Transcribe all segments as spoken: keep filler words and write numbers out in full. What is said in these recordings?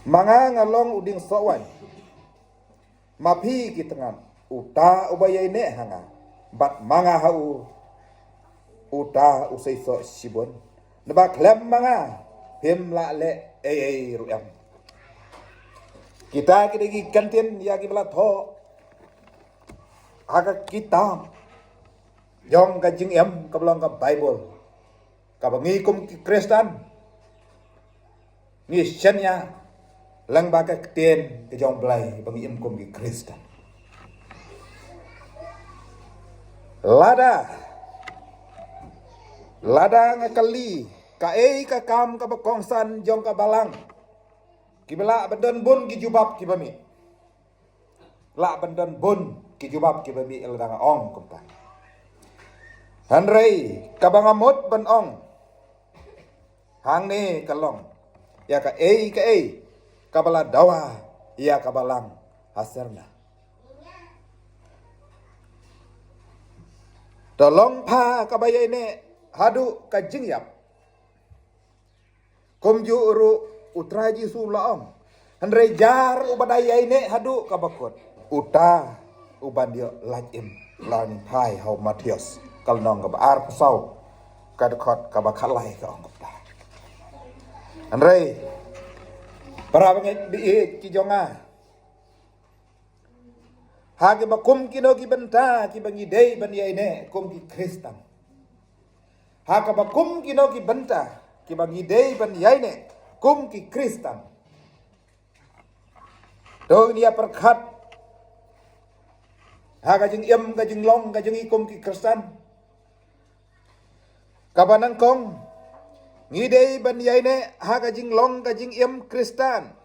Ma nga nga long u dieng soh waiñ, ma phi ki tnat, uta uba ïaineh ha nga bad ma nga ha u, uta u seisoh shibun. Naba khlem ma nga phim lah leh ei ei ruh em. Kita ki dei ki kyntien ïa kiba la thoh ha ka kitab jong ka jingim kaba long ka Baibl, kaba ngi kum ki Khristan ngi shaniah lyngba ka ktien ka jong Blei ba ngi im kum ki Khristan. Lada, lada nga kylli kaei ka kam kaba kongsan jong ka balang, kiba lah ban don bun ki jubab kiba mih. Lah ban don bun ki jubab kiba mih lada nga ong kumta. Hynrei kaba nga mut ban ong hangne ka long, ïa kaei kaei kaba la dawa ïa ka balang ha syrna. To long pha kaba ïaineh haduh ka jingïap. Kumjuh ruh U Trai Jisu la ong, hynrei jar uba dei ïaineh haduh kaba kut, uta uban ïoh lait im. La ong phai ha u Mathaios ka lynnong kaba arphew saw, ka dkhot kaba khatlai ka ong kumta. Hynrei para bangeit baieit ki jong nga, ha kaba kum kino ki bynta kiba ngi dei ban ïaineh kum ki Khristan, ha kaba kum kino ki bynta kiba ngi dei ban ïaineh kum ki Khristan, to ngin ïa pyrkhat ha ka jingim ka jinglong ka jong ngi kum ki Khristan. Kaba nyngkong, ngi dei ban ïaineh ha ka jinglong ka jingim Khristan.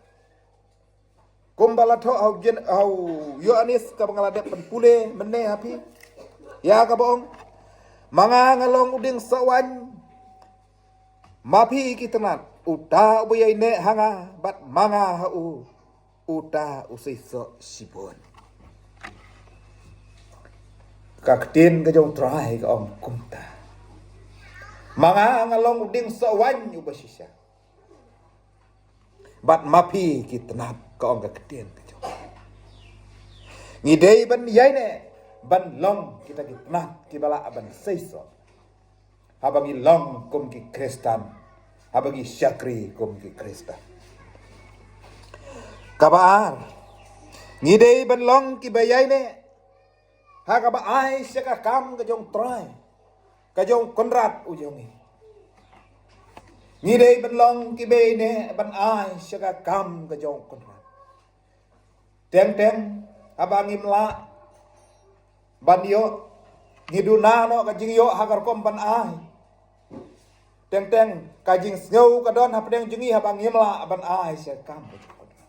Kumba la thoh ha u Jan-, ha u Ïoannis kaba nga la dep ban pule mynne ha phi, ïa kaba ong, ma nga nga long u dieng soh waiñ, ma phi ki tnat, uta uba ïaineh ha nga bad ma nga ha u, uta u seisoh shibun. Ka ktien ka jong U Trai ka ong kumta, ma nga nga long u dieng soh waiñ uba shisha, bad ma phi ki tnat, ka ong ka ktien ka jong. Ngi dei ban ïaineh ban long kita ki tnat kiba lah ban seisoh haba ngi long kum ki Khristan, haba ngi shakri kum ki Khristan. Kaba ar, ngi dei ban long kiba ïaineh ha kaba ai sha ka kam ka jong U Trai, ka jong U Kynrad u jong ngi. Ngi dei ban long kiba ïaineh ban ai sha ka kam ka jong U Kynrad. Teng teng haba ngim lah ban ïoh, ngi duna noh ka jingïoh ha ka rukom ban ai. Teng teng ka jingsngew ka don hapdeng jong ngi haba ngim lah ban ai sha ka kam ka jong U Kynrad.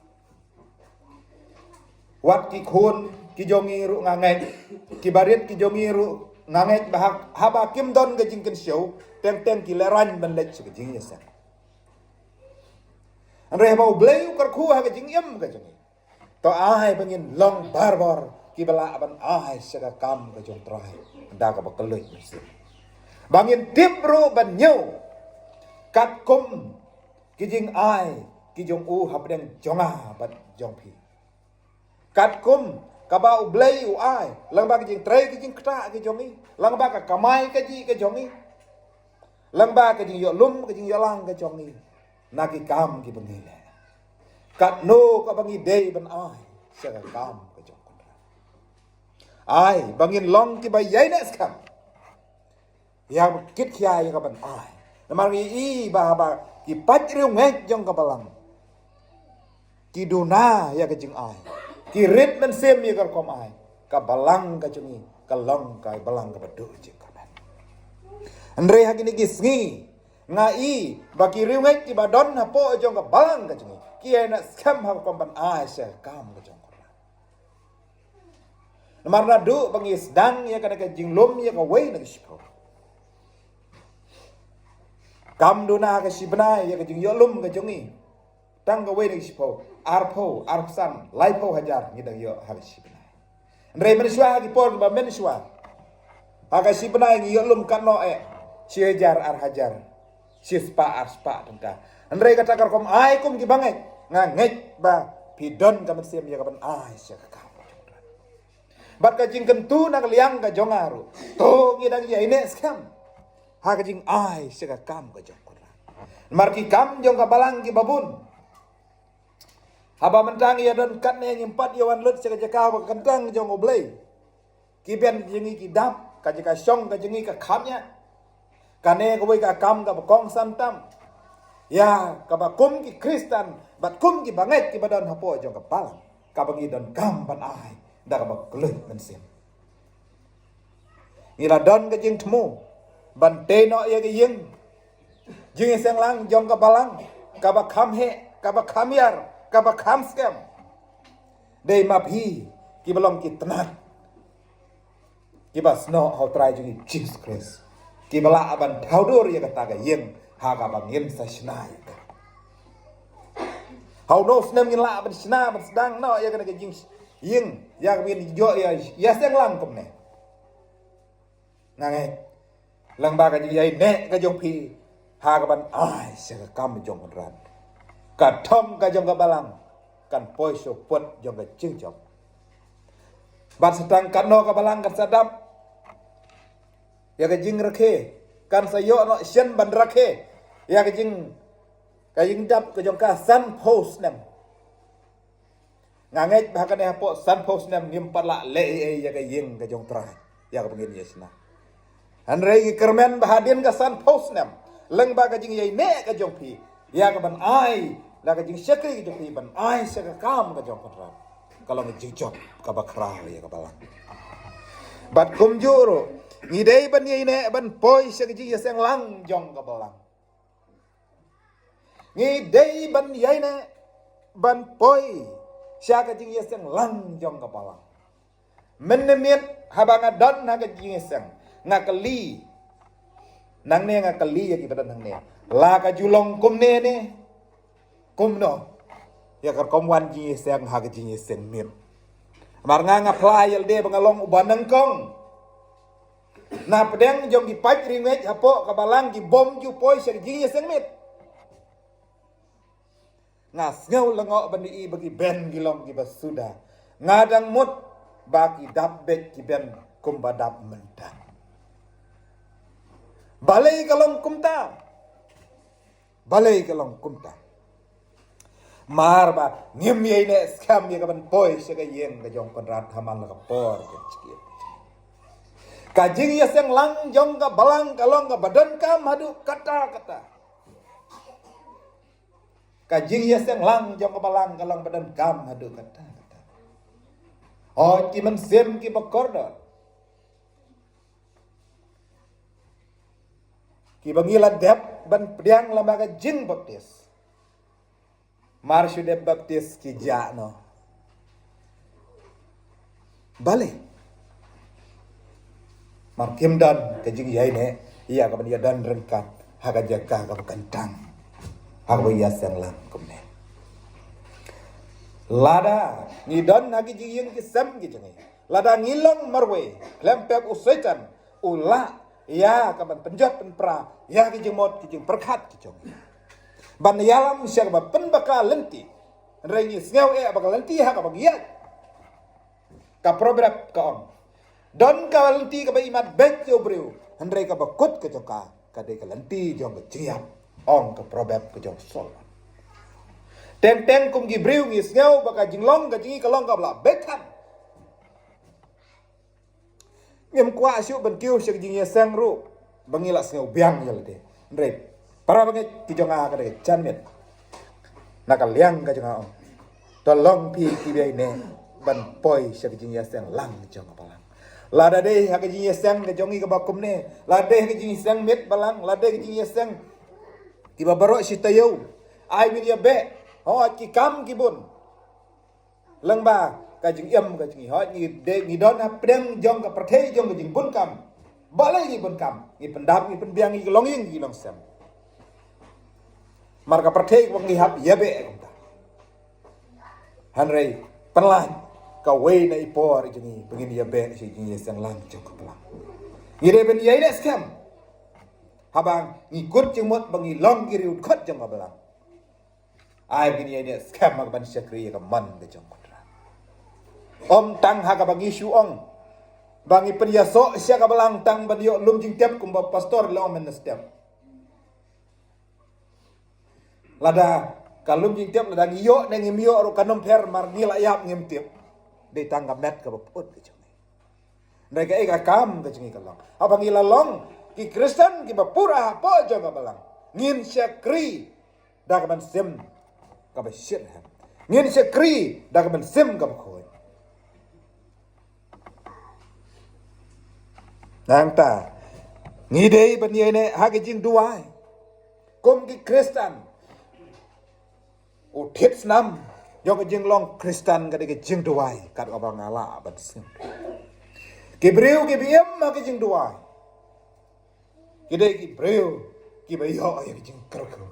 Wat ki khun ki jong ngi ruh nga ngeit, ki barit ki jong ngi ruh nga ngeit ba ha-, haba kim don ka jingkynshew, teng teng ki lehraiñ ban leit sha ka jingïaseng. Hynrei haba U Blei u kyrkhu ha ka jingim ka jong ngi, to ai ba ngin long barabor kiba lah ban ai sha ka kam ka jong U Trai da kaba kylluid mynsiem, ba ngin tip ruh ban ñiew katkum ki jingai ki jong u hapdeng jong nga bad jong phi. Katkum kaba U Blei u ai lyngba ka jingtrei ka jingktah ka jong ngi, lyngba ka kamai kajih ka jong ngi, lyngba ka jingïoh lum ka jingïoh lang ka jong ngi na ki kam kiba ngi leh. Katno kaba ngi dei ban ai sha ka kam ka jong U Kynrad. Ai ba ngin long kiba ïaineh skhem ïa kit khia ïa ka ban ai. Namar ngi i ba, ba ki paid riewngeit jong ka balang ki duna ïa ka jingai, ki rit mynsiem ïa ka rukom ai, ka balang ka jong ngi ka long ka balang kaba duh jingkyrmen. Hynrei ha kine ki sngi nga i ba ki riewngeit kiba don hapoh jong ka balang ka jong ngi ki ïaineh skhem ha ka rukom ban ai sha ka kam ka jong U Kynrad. Namar naduh ba ngi sdang ïa kane ka jinglum ïa kawei na ka shiphew, kam duna ha ka shi bnai ïa ka jingïoh lum ka jong ngi. Tang kawei na ka shiphew, arphew, arphew san, laiphew hajar ngi dang ïoh ha ka shi bnai. Hynrei mynshuwa ha ki por ba mynshuwa, ha ka shi bnai ngi ïoh lum katno eh, shi hajar, ar hajar, shi spah, ar spah tyngka. Hynrei kata ka rukom ai kum ki bangeit, Nga ngeit ba phi don ka mynsiem ïa ka ban ai sha ka kam. Bad ka jingkyntu na ka liang ka jong nga ruh, to ngi dang ïai neh skhem ha ka jingai sha ka kam ka jong Kynrad. Namar ki kam jong ka balang ki babun. Haba mynta ngi ïa don katne ngim pat ïa wan lut sha ka jaka ba ka kyntang jong U Blei. Ki ban jong ngi ki dap, ka jaka shong ka jong ngi ka kham ïa. Kane kawei ka kam kaba kongsan tam ïa kaba kum ki Khristan bad kum ki bangeit kiba don hapoh jong ka balang, kaba ngi donkam ban ai da kaba kylluid mynsiem. Ngi la don ka jingthmu ban tei noh ïa ka ïing jingïaseng lang jong ka balang, kaba kham heh, kaba kham ïar, kaba kham skhem. Dei ma phi kiba long ki tnat, kiba snoh ha U Trai jong ngi Jisu Khrist, kiba lah ban thaw dur ïa kata ka ïing ha kaba ngin sa shna ïa ka. Ha uno u snem ngin lah ban shna ban sdang noh ïa kane ka jingïing, ïa kaba ngin ïoh ïa, ïaseng lang kumne. Nga ngeit lyngba ka jingïaineh ka jong phi ha ka ban ai sha ka kam jong Kynrad, ka thong ka jong ka balang kan poi sha u pud jong ka jingjop. Bad sa tang katno ka balang kan sa dap ïa ka jingrakhe, kan sa ïoh noh shen ban rakhe ïa ka jing, ka jingdap ka jong ka sanphew snem. Nga ngeit ba ha kane hapoh sanphew snem ngim pat lah leh ei ei ïa ka ïing ka jong U Trai ïa kaba ngin ïa shna. Hynrei ngi kyrmen ba hadien ka sanphew snem, lyngba ka jingïaineh ka jong phi ïa ka ban ai, la ka jingshakri ka jong phi ban ai sha ka kam ka jong Kynrad, ka long ka jingjop kaba khraw ïa ka balang. Bad kumjuh ruh ngi dei ban ïaineh ban poi sha ka jingïaseng lang jong ka balang. Ngi dei ban ïaineh ban poi sha ka jingïaseng lang jong ka balang. Mynne miet haba nga don ha ka jingïaseng, nga kylli, nangne nga kylli ïa kiba don hangne, la ka ju long kumne ne kumno ïa ka rukom wan jingïaseng ha ka jingïaseng miet. Namar nga nga phla ïa lade ba nga long uba nyngkong. Na pdeng jong ki paid riewngeit hapoh ka balang ki bym ju poi sha ka jingïaseng miet. Nga sngew lyngngoh ban ïohi ba ki Ben ki long kiba suda. Nga dang mut ba ki dap beit ki Ben kumba dap mynta. Balei ka long kumta? Balei ka long kumta? Mar ba ngim ïaineh skhem ïa ka ban poi sha ka ïing ka jong Kynrad ha man la ka por ka jingshakri. Ka jingïaseng lang jong ka balang ka long kaba donkam haduh katta katta. Ka jingïaseng lang jong ka balang ka long ba donkam haduh katta katta. Hooid, ki mynsiem kiba kordor, kiba ngi la dep ban pdiang lyngba ka jingbaptis, mar shu dep baptis ki jah noh. Balei? Mar kim don ka jingïaineh ïa ka ban ïadon ryngkat ha ka jaka kaba kyntang, ha kaba ïaseng lang kumne. Lada ngi don ha ki jingïing ki sem ki jong ngi, lada ngi long marwei, khlem pep u Soitan u lah ïa ka ban pynjot pynpra ïa ki jingmut ki jingpyrkhat ki jong ngi ban ïalam sha kaba pynbha ka lynti. Hynrei ngi sngew eh ba ka lynti ha kaba ngi ïaid. Ka Proverb ka ong, don ka lynti kaba imat beit ïa u briew, hynrei kaba kut ka jong ka ka dei ka lynti jong ka jingïap, ong ka Proverb ka jong Solomon. Teng teng kum ki briew ngi sngew ba ka jinglong ka jong ngi ka long kaba la beit than. Ngim kwah shuh ban kiew sha ka jingïaseng ruh ba ngi la sngew biang ïa lade. Hynrei para bangeit ki jong nga, ka dei ka janmiet na ka liang ka jong nga ong, to long phi kiba ïaineh ban poi sha ka jingïaseng lang jong ka balang. Lada dei ha ka jingïaseng ka jong ngi kaba kumne, lada dei ha ka jingïaseng miet balang, lada dei ka jingïaseng kiba baroh shi taïew, ai miet ïa beh, hooid, ki kam ki bun. Lyngba ka jingim ka jong ngi, hooid, ngi de, ngi don ha pdeng jong ka pyrthei jong ka jingbun kam. Balei ngi bun kam? Ngi pyndap, ngi pynbiang, ngi long ïing, ngi long sem. Mar ka pyrthei ba ngi hap ïa beh kumta. Hynrei pynlait kawei na i por jong ngi ba ngin ïa beh sha ka jingïaseng lang jong ka balang. Ngi dei ban ïaineh skhem haba ngi kut jingmut ba ngi long ki riewdkhot jong ka balang. Ai ba ngin ïai neh skhem ha kaban shakri ïa ka mon ka jong u Trai. Ym tang ha kaba ngi shu ong ba ngi pynïasoh sha ka balang tang ban ïoh lum jingtip kumba pastor la ong mynstep. Lada ka lum jingtip, lada ngi ïoh ne ngim ïoh ruh kam pher, mar ngi la ïap ngim tip. Dei tang ka met kaba pyut ka jong ngi. Hynrei kaei ka kam ka jong ngi ka long, haba ngi la long ki Khristan kiba pura hapoh jong ka balang, ngin shakri da kaban sim kaba shitrhem. Ngin shakri da kaban sim kaba khuid. Nangta ngi dei ban ïai neh ha ka jingduwai. Kum ki Khristan, u thied snam jong ka jinglong Khristan ka dei ka jingduwai, kat kaba nga lah ban sim. Ki briew kiba im ha ka jingduwai ki dei ki briew kiba ïoh ïa ka jingkyrkhu.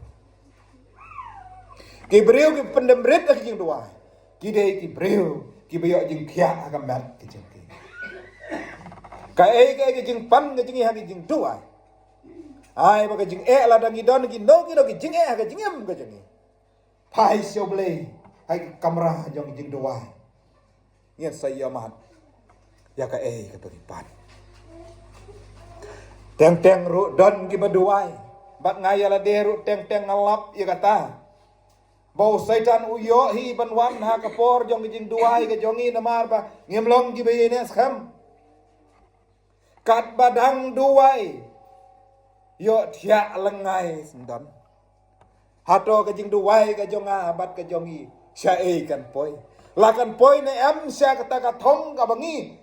Ki briew kiba pyndem rit ha ka jingduwai ki dei ki briew kiba ïoh jingkhiah ha ka met ka jong ki. Kaei kaei ka jingpan ka jong ngi ha ka jingduwai, ai ba ka jingeh, lada ngi don kino kino ki jingeh ha ka jingim ka jong ngi, phai sha U Blei ha ka kamra jong ka jingduwai. Ngin sa ïohmad ïa kaei kaba ngi pan. Teng teng ruh don kiba duwai, bad nga ïa lade ruh teng teng nga lap ïa kata ba u Soitan u ïoh hi ban wan ha ka por jong ka jingduwai ka jong ngi, namar ba ngim long kiba ïai neh skhem. Katba dang duwai, ïohthiah lyngngai sngewdon. Hato ka jingduwai ka jong nga bad ka jong ngi shaei kan poi? La kan poi ne em sha kata ka thong kaba ngi,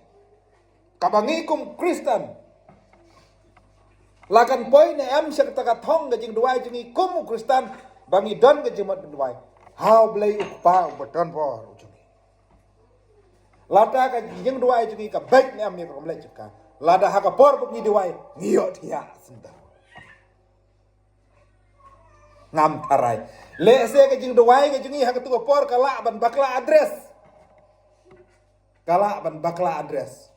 kaba ngi kum Khristan? La kan poi ne em sha kata ka thong ka jingduwai jong ngi kum u Khristan, ba ngi don ka jingmut ban duwai ha U Blei U Kpa uba don bor u jong ngi? Lada ka jingduwai jong ngi ka beit ne em ïa ka rukom leh jong ka, lada ha ka por ba ngi duwai ngi ïohthiah sngewdon, ngam tharai. Lehse ka jingduwai ka jong ngi ha katu ka por ka lah ban bakla address. Ka lah ban bakla address.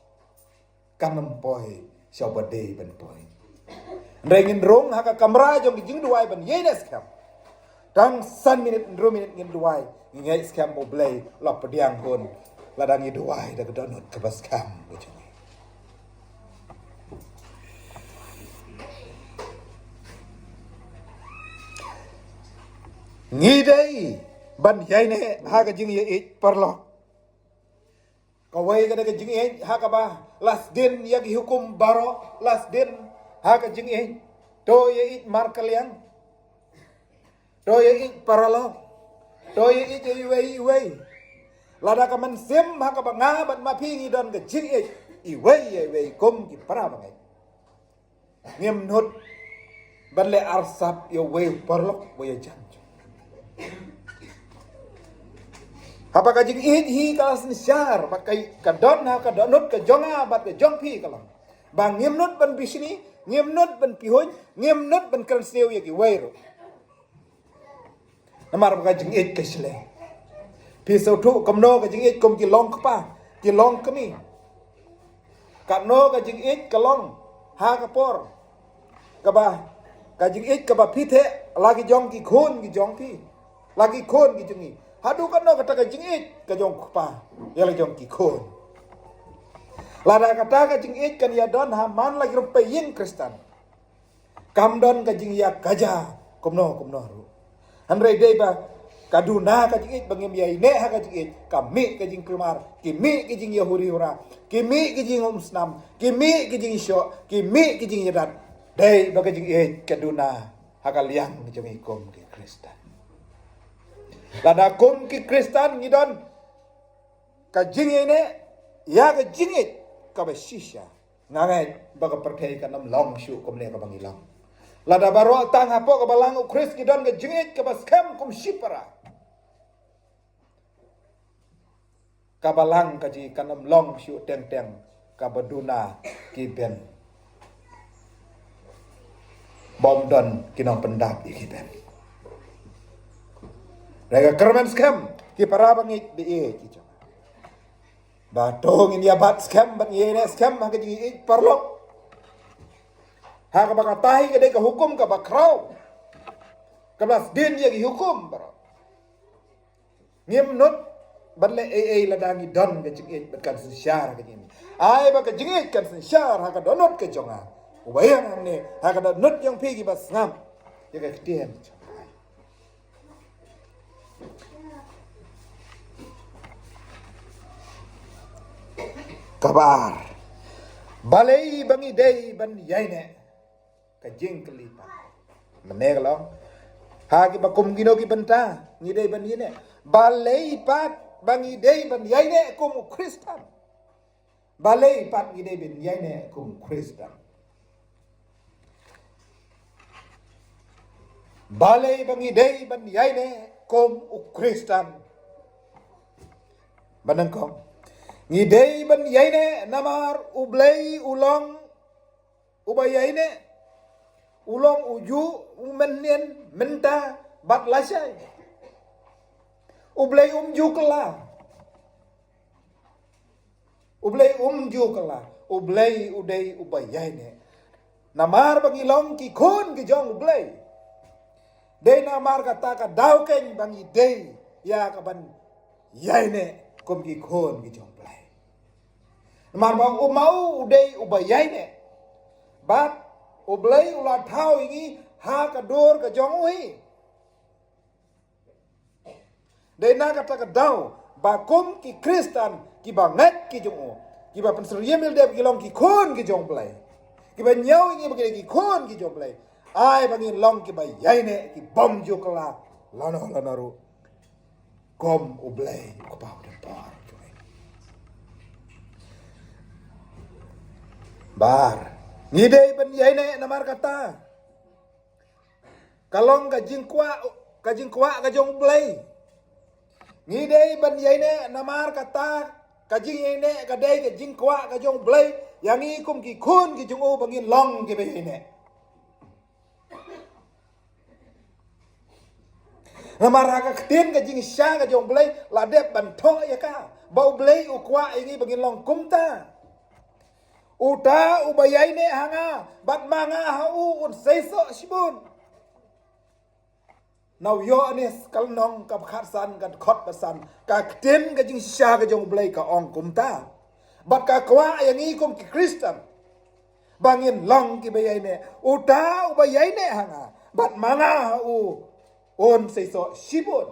Kan ym poi sha uba dei ban poi. Hynrei ngin rung ha ka kamra jong ka jingduwai ban ïai neh skhem. Tang san minit, hynriew minit ngin duwai, ngi ngeit skhem ba U Blei u la pdiang hun lada ngi duwai da ka dohnud kaba skhem ka jong ngi. Ngi dei ban ïai neh ha ka jingïeit, paralok. Kawei ka dei ka jingïeit ha kaba la sdien ïa ki hukum baroh, la sdien ha ka jingïeit. To ïeit markylliang, to ïeit paralok, to ïeit iwei iwei. Lada ka mynsiem ha kaba nga bad ma phi ngi don ka jingïeit iwei ïa iwei kum ki para bangeit, ngim nud ban leh arsap ïa uwei u paralok, uwei u jan. Haba ka jingïeit hi ka la synshar, ba ka, ka don ha ka dohnud ka jong nga bad ka jong phi ka long ba ngim nud ban bishni, ngim nud ban pihuiñ, ngim nud ban kren sniew ïa kiwei ruh. Namar ba ka jingïeit ka shlei. Phi sngewthuh kumno ka jingïeit kum ki long kpa, ki long kmie. Katno ka jingïeit ka long ha ka por kaba, ka jingïeit kaba phi theh la ki jong ki khun ki jong phi, la ki khun ki jong ngi. Haduh katno kata ka jingïeit ka jong u kpa ïa la jong ki khun. Lada kata ka jingïeit kan ïa don ha man la ki rumpei ïing Khristan, kam don ka jingïakajia kumno kumno ruh. Hynrei dei ba ka duna ka jingïeit, ba ngim ïai neh ha ka jingïeit, ka mih ka jingkulmar, ki mih ki jingïahuri hura, ki mih ki jingumsnam, ki mih ki jingshoh, ki mih ki jingïadat. Dei ba ka jingïeit ka duna ha ka liang jong ngi kum ki Khristan. Lada kum ki Khristan ngi don ka jingïaineh ïa ka jingïeit kaba shisha, nga ngeit ba ka pyrthei kan ym long shuh kumne kaba ngi long. Lada baroh tang hapoh ka balang U Khrist ngi don ka jingïeit kaba skhem kum shipara, ka balang ka jong ngi kan ym long shuh teng teng kaba duna ki ben, bym don ki nongpyndap ïa ki ben. Hynrei ka kyrmen skhem ki para bangeit ba ïeit ki jong, ba to ngin ïa bat skhem bad ngin ïa neh skhem ha ka jingïeit paralok. Ha kaba kata hi ka dei ka hukum kaba khraw, kaba la sdien ïa ki hukum baroh. Ngim nud ban leh ei ei lada ngi don ka jingïeit bad kan synshar ha ka jingim. Ai ba ka jingïeit kan synshar ha ka dohnud ka jong nga. Uba ïeng hangne ha ka dohnud jong phi kiba sngap ïa ka ktien jong nga. Kaba ar. Balei ba ngi dei ban ïaineh? Ka jingkylli pat mynne ka long, ha kiba kum kino ki bynta ngi dei ban ïaineh? Balei pat ba ngi dei ban ïaineh kum u Khristan? Balei pat ngi dei ban ïaineh kum u Khristan? Balei ba ngi dei ban ïaineh kum u Khristan? Ba nyngkong, ngi dei ban ïaineh namar U Blei u long uba ïaineh. U long ujuh, u mynhynnin, mynta bad lashai. U Blei um ju kylla. U Blei um ju kylla. U Blei u dei uba ïaineh. Namar ba ngi long ki khun ki jong U Blei, dei namar kata ka daw keiñ ba ngi dei ïa ka ban ïaineh kum ki khun ki jong U Blei. Namar ba u ma u u dei uba ïaineh, bad U Blei u la thaw ïa ngi ha ka dur ka jong u hi. Dei na kata ka daw ba kum ki Khristan kiba ngeit ki jong u, kiba pynsyriem ïalade ba ki long ki khun ki jong U Blei, kiba ñiew ïa ngi ba ki dei ki khun ki jong U Blei, ai ba ngin long kiba ïaineh, ki bym ju kylla lano lano ruh kum U Blei u Kpa u don por. Ba ar, ngi dei ban ïaineh namar kata ka long ka jingkwah, ka jingkwah ka jong U Blei. Ngi dei ban ïaineh namar kata ka jingïaineh ka dei ka jingkwah ka jong U Blei ïa ngi kum ki khun ki jong u ba ngin long kiba ïaineh. Namar ha ka ktien ka jingshisha ka jong U Blei la dep ban thoh ïa ka ba U Blei u kwah ïa ngi ba ngin long kumta. Uta uba ïaineh ha nga bad ma nga ha u un seisoh shibun. Na u Ïoannis ka lynnong kaba khatsan ka dkhot ba san, ka ktien ka jingshisha ka jong U Blei ka ong kumta. Bad ka kwah ïa ngi kum ki Khristan ba ngin long kiba ïaineh. Uta uba ïaineh ha nga bad ma nga ha u un seisoh shibun.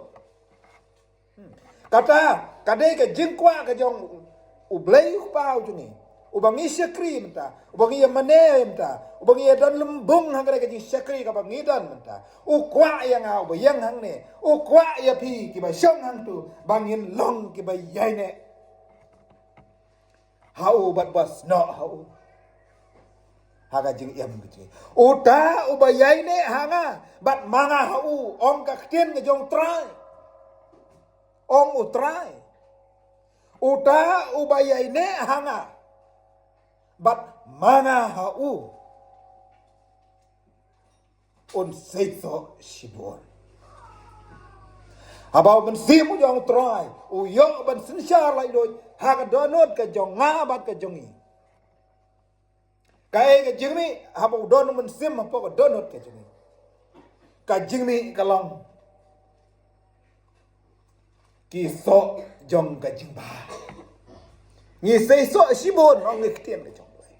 Hmm. Kata ka dei ka jingkwah ka jong U Blei u Kpa u jong ngi, uba ngi shakri mynta, uba ngi ïa mane mynta, uba ngi ïa don lymbung ha kane ka jingshakri kaba ngi don mynta. U kwah ïa nga uba ïeng hangne, u kwah ïa phi kiba shong hangtu ba ngin long kiba ïaineh ha u bad ba snoh ha u ha ka jingim ka jong ngi. Uta uba ïaineh ha nga bad ma nga ha u, ong ka ktien ka jong U Trai. Ong U Trai, uta uba ïaineh ha nga bad ma nga ha u un seisoh shibun. Haba u Mynsiem u jong U Trai u ïoh ban synshar laitluid ha ka dohnud ka jong nga bad ka jong ngi, kaei ka jingmih haba u don u Mynsiem hapoh ka dohnud ka jong ngi? Ka jingmih ka long ki soh jong ka jingbha. Ngi seisoh shibun, ong ka ktien ka jong U Blei.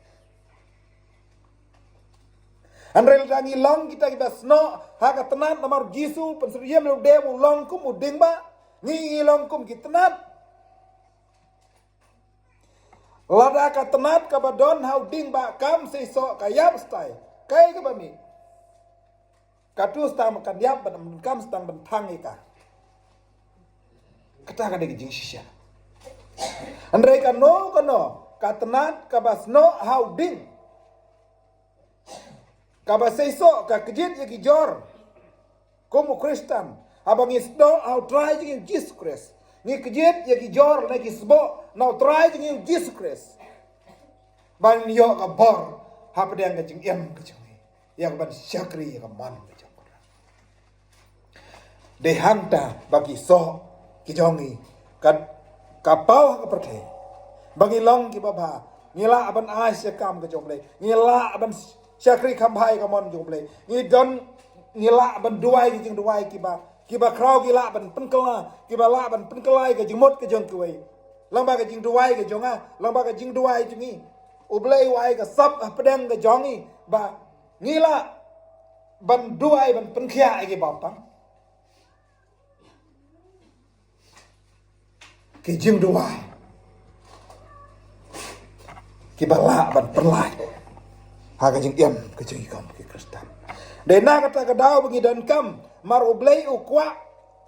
Hynrei lada ngi long kita kiba snoh ha ka tnat namar U Jisu, pynsyriem ïalade ba u long kum u dieng ba, ngi, ngi long kum ki tnat. Lada ka tnat kaba don ha u dieng ba kam seisoh, ka ïap stai, kaei kaba mih? Katu sdang ban kan ïap, ban kam sdang ban thang ïa ka. Kata ka dei ka jingshisha. Hynrei kano kano ka tnat kaba snoh ha u dieng, kaba seisoh, ka kjit ïa ki jor kum u Khristan. Haba ngi snoh ha U Trai jong ngi U Jisu Khrist, ngi kjit ïa ki jor ne ki sboh na U Trai jong ngi U Jisu Khrist, ban ïoh ka bor hapdeng ka jingim ka jong ngi ïa ka ban shakri ïa ka mon ka jong U Trai. Dei hangta ba ki soh ki jong ngi ka, ka paw ha ka pyrthei, ba ngi long kiba bha, ngi lah ban ai sha ka kam ka jong U Blei, ngi lah ban shakri kham bha ïa ka mon jong U Blei, ngi don, ngi lah ban duwai ki jingduwai kiba Kiba khraw ki lah ban pynkylla, kiba lah ban pynkylla ïa ka jingmut ka jong kiwei. Lyngba ka jingduwai ka jong nga, lyngba ka jingduwai jong ngi. U Blei u ai ka sap hapdeng ka jong ngi ba ngi lah ban duwai ban pynkhiah ïa ki bapang. Ki jingduwai kiba lah ban pynlait ha ka jingim ka jong ngi kum ki Khristan. Dei na kata ka daw ba ngi donkam, namar U Blei u kwah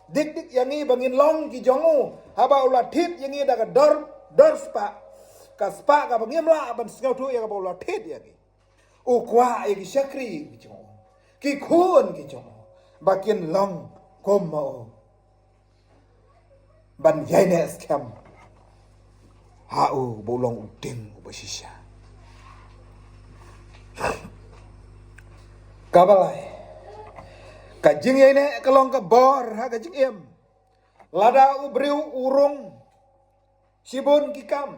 dik dik ïa ngi ba ngin long ki jong u, haba u la thied ïa ngi da ka dor, dor spah, ka spah kaba ngim lah ban sngewthuh ïa kaba u la thied ïa ngi. U kwah ïa ki shakri ki jong u, ki khun ki jong u, ba kin long kum ma u, ban ïaineh skhem ha u ba u long u dieng uba shisha. Kaba lai, ka jingïaineh ka long ka bor ha ka jingim. Lada u briew u rung shibun ki kam,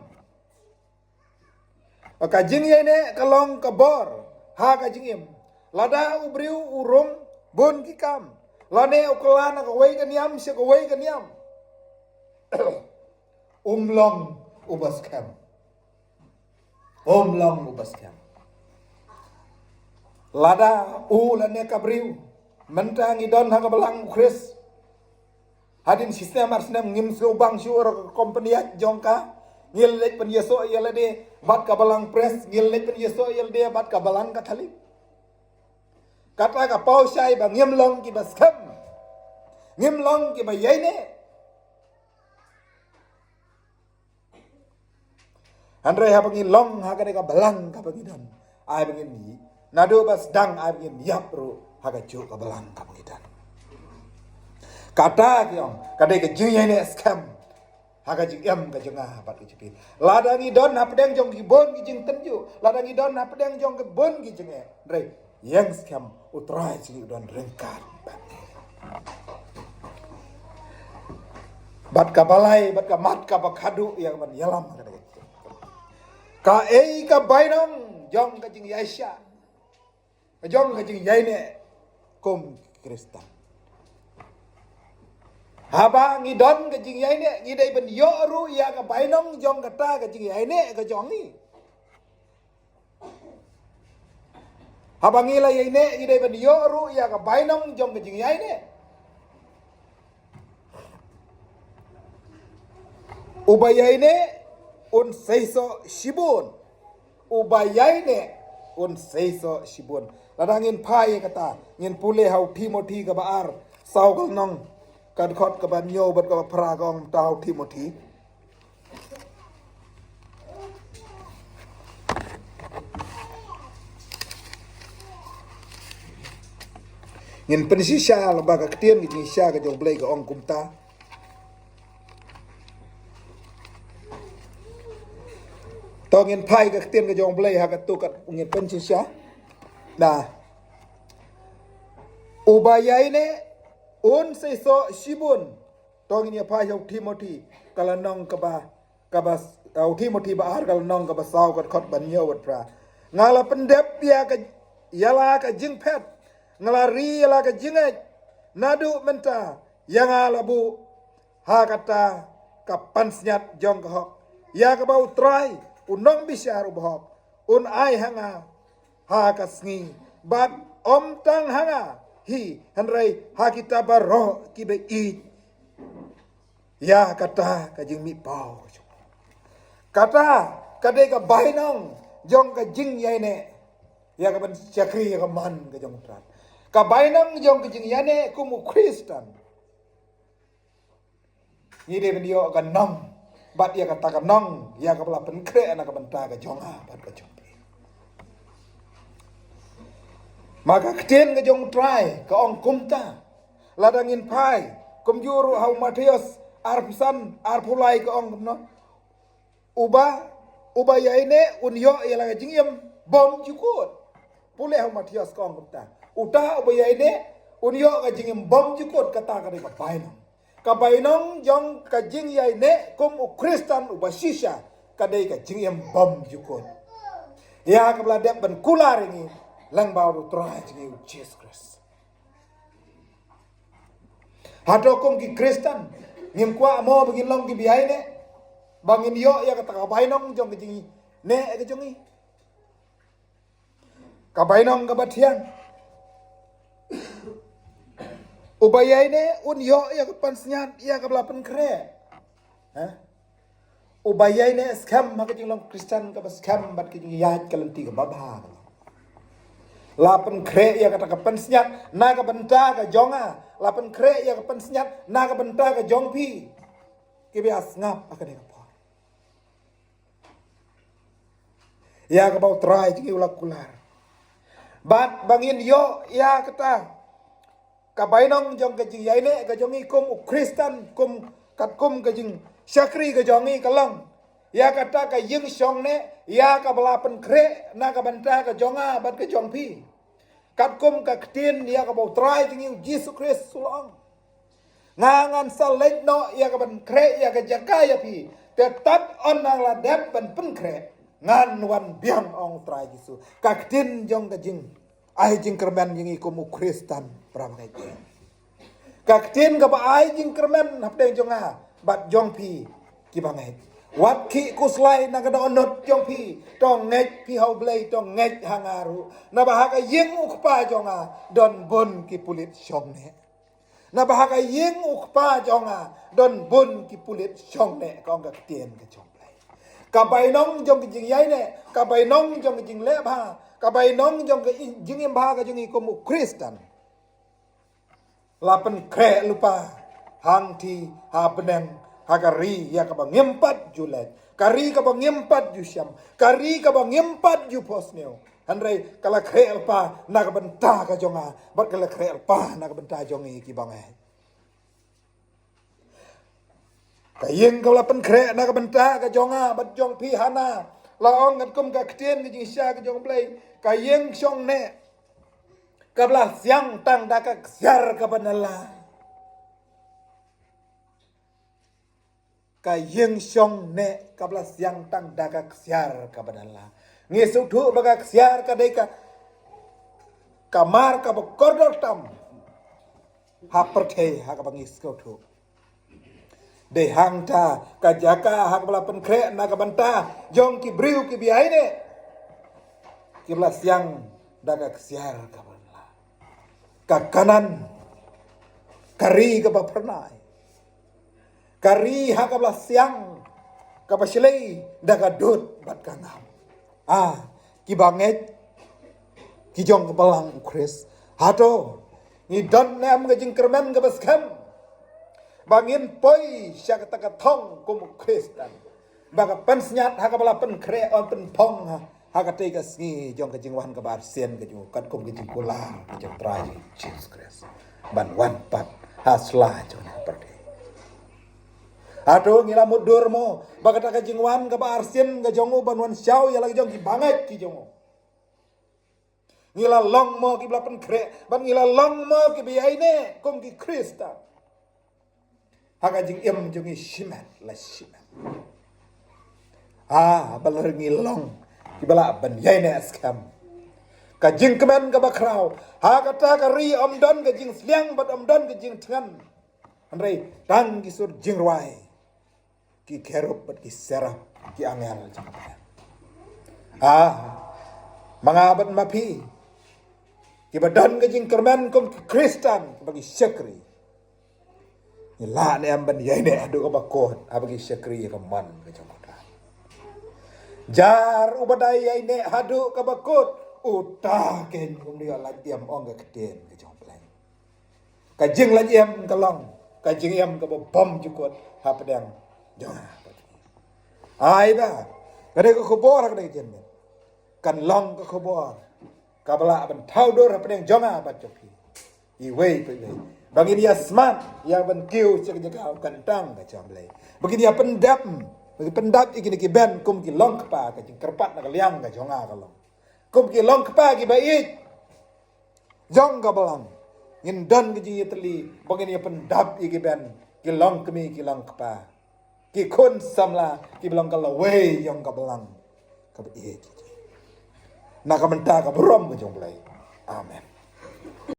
ka jingïaineh ka long ka bor ha ka jingim. Lada u briew u rung bun ki kam, lane u kylla na kawei ka niam sha kawei ka niam, um long uba skhem. Um long uba skhem. Lada u lane ka briew, mynta ngi don ha ka balang u Khrist. Hadien shi snem ar snem ngim sngewbang shuh ruh ka company jong ka. Ngi leit pynïasoh ïa lade bad ka balang press, ngi leit pynïasoh ïa lade bad ka balang Katholik. Kata ka paw shai ba ngim long kiba skhem, ngim long kiba ïaineh. Hynrei haba ngi long ha kane ka balang kaba ngi don, ai ba ngin, naduh ba sdang ai ba ngin ïap ruh ha kajuh ka balang kaba ngi don. Kata ki ong, ka dei ka jingïaineh skhem ha ka jingim ka jong nga bad ka jong phi. Lada ngi don hapdeng jong ki bun ki jingtynjuh, lada ngi don hapdeng jong ki bun ki jingeh, hynrei ïeng skhem, U Trai jong ngi u don ryngkat bad ngi. Bad kaba lai, bad ka mat kaba khadduh ïa kaban ïalam ha kane ka jingim. Kaei ka bainong jong ka jingïaishah, jong ka jingïaineh kum ki Khristan? Haba ngi don ka jingïaineh, ngi dei ban ïoh ruh ïa ka bainong jong kata ka jingïaineh ka jong ngi. Haba ngi la ïaineh, ngi dei ban ïoh ruh ïa ka bainong jong ka jingïaineh. Uba ïaineh un seisoh shibun. Uba ïaineh un seisoh shibun. Lada ngin phai ïa kata, ngin pule ha u Timothi kaba ar, saw ka lynnong, ka dkhot kaba hynñiew bad kaba phra ka ong kumta ha u Timothi. Ngin pynshisha lyngba ka ktien ka jingshisha ka jong U Blei ka ong kumta. To ngin phai ka ktien ka jong U Blei ha katu ka ngin pynshisha. Na. Uba ïaineh un seisoh shibun. To ngin ïa phai ha u Timothi ka lynnong kaba, kaba, uh, u Timothi ba ar ka lynnong kaba saw ka dkhot ba hynñiew bad phra. Nga la pyndep ïa ka, ïa la ka jingphet. Nga la ri ïa la ka jingngeit. Naduh mynta ïa nga la buh ha kata ka pansngiat jong ka hok, ïa kaba U Trai, U Nongbishar uba hok, un ai ha nga ha ka sngi, bad ym tang ha nga hi, hynrei ha kita baroh kiba ïeit ïa kata ka jingmihpaw. Kata ka dei ka bainong jong ka jingïaineh ïa kaban shakri ïa ka mon ka jong U Trai. Ka bainong jong ka jingïaineh kum u Khristan. Ngi dei ban ïoh ka nong, bad ïa kata ka nong ïa kaba la pynkhreh na ka bynta ka jong nga bad ka jong phi. Ma ka ktien ka jong U Trai ka ong kumta. Lada ngin phai kumjuh ruh ha u Mathaios arphew san arphew lai ka ong kumno? Uba, uba ïaineh un ïoh ïa la ka jingim bymjukut. Pule ha u Mathaios ka ong kumta. Uta uba ïaineh un ïoh ka jingim bymjukut, kata ka dei ka bainong. Ka bainong jong ka jingïaineh kum u Khristan uba shisha ka dei ka jingim bymjukut, ïa kaba la dep ban kular ïa ngi lyngba u Trai jong ngi u Jisu Khrist. Hato kum ki Khristan ngim kwah mo ba ngin long kiba ïaineh, ba ngin ïoh ïa kata ka bainong jong ka jingneh ka jong ngi? Ka bainong kaba thiang. Uba ïaineh un ïoh ïa ka pansngiat ïa kaba la pynkhreh. Ha? Uba ïaineh skhem ha ka jinglong Khristan kaba skhem bad ka jingïaid ka lynti kaba bha. La pynkhreh ïa kata ka pansngiat na ka bynta ka jong nga. La pynkhreh ïa ka pansngiat na ka bynta ka jong phi. Kiba ïa sngap ha kane ka por. Ïa kaba U Trai jong ngi u la kular. Bad ba ngin ïoh ïa kata ka bainong jong ka jingïaineh ka jong ngi kum u Khristan, kum katkum ka jingshakri ka jong ngi ka long. Ïa kata ka ïing shong neh, ïa kaba la pynkhreh na ka bynta ka jong nga bad ka jong phi. Katkum ka ktien ïa kaba U Trai jong ngi u Jisu Khrist u la ong. Nga ngan sa leit noh ïa kaban khreh ïa ka jaka ïa phi. Te tad ynda nga la dep ban pynkhreh, ngan wan biang, ong U Trai Jisu. Ka ktien jong ka jing ai jingkyrmen ïa ngi kum u Khristan para bangeit. Ka ktien kaba ai jingkyrmen hapdeng jong nga bad jong phi kiba ngeit. Wat khih khuslai na ka dohnud jong phi, to ngeit phi ha U Blei, to ngeit ha nga ruh. Naba ha ka ïing U Kpa jong nga don bun ki pulit shong neh. Naba ha ka ïing U Kpa jong nga don bun ki pulit shong neh, ka ong ka ktien ka jong U Blei. Ka bainong jong ka jingïaineh, ka bainong jong ka jingleh bha, ka bainong jong ka i-, jingim bha ka jong ngi kum u Khristan. La pynkhreh lypa hangtei ha bneng, ha ka ri ïa kaba ngim pat ju leit, ka ri kaba ngim pat ju shem, ka ri kaba ngim pat ju phohsniew. Hynrei ka la khreh lypa na ka bynta ka jong nga bad ka la khreh lypa na ka bynta jong ngi kiba ngeit. Ka ïing kaba la pynkhreh na ka bynta ka jong nga bad jong phi, hana la ong katkum ka ktien ka jingshisha ka jong U Blei, ka ïing shong neh kaba la siang tang da ka ksiar kaba nylla. Ka ïing shong neh kaba la siang tang da ka ksiar kaba nylla. Ngi sngewthuh ba ka ksiar ka dei ka, ka mar kaba kordor tam ha pyrthei ha kaba ngi sngewthuh. Dei hangta ka jaka ha kaba la pynkhreh na ka bynta jong ki briew kiba ïaineh, kiba la siang da ka ksiar kaba nylla. Ka Kanaan, ka ri kaba phyrnai, ka ri ha kaba la siang, kaba shlei da ka dud bad ka ngam. Ah, kiba ngeit, ki jong ka balang U Khrist, hato ngi don ne em ka jingkyrmen kaba skhem ba ngin poi sha kata ka thong kum u Khristan, ba ka pansngiat ha kaba la pynkhreh, ong, pynphong ha, ha katei ka sngi jong ka jingwan kaba arsien ka jong u, katkum ka jingkular ka jong U Trai Jisu Khrist ban wan pat ha sla jong ka pyrthei? Hato ngi la mutdur mo ba kata ka jingwan kaba arsien ka jong u ban wan shaw ïa la ka jong ki bangeit ki jong u? Ngi la long mo kiba la pynkhreh, bad ngi la long mo kiba ïaineh kum ki Khristan ha ka jingim jong ngi shimet la shimet? Ah, balei ngi long kiba lah ban ïaineh skhem? Ka jingkmen kaba khraw, ha kata ka ri ym don ka jingsliang bad ym don ka jingthngan, hynrei tang ki sur jingrwai, ki kerub bad ki serap, ki angel jong ka pyrthei. Ah, ma nga bad ma phi kiba don ka jingkyrmen kum ki Khristan kiba ngi shakri, ngi lah ne em ban ïaineh haduh kaba kut haba ngi shakri ïa ka mon ka jong U Trai? Jar uba dei ïaineh haduh kaba kut, uta keiñ um dei ïa lait im, ong ka ktien ka jong U Blei. Ka jinglait im ka long ka jingim kaba bymjukut hapdeng jong nga. Ai ba ka dei ka khubor ha ka dei ka jingim, kan long ka khubor kaba lah ban thaw dur hapdeng jong nga bad jong phi, iwei pa iwei, ba ngin ïa smat ïa ban kiew sha ka jaka kyntang ka jong U Blei, ba ngin ïa pyndap, ba ngin pyndap ïa kine ki ben kum ki longkpa. Ka jingkyrpad na ka liang ka jong nga ka long, kum ki longkpa kiba ïeit jong ka balang, ngin don ka jingïatylli ba ngin ïa pyndap ïa ki ben, ki longkmie ki longkpa, ki khun samla kiba long ka lawei jong ka balang kaba ïeit, na ka bynta ka burom ka jong U Blei. Amen.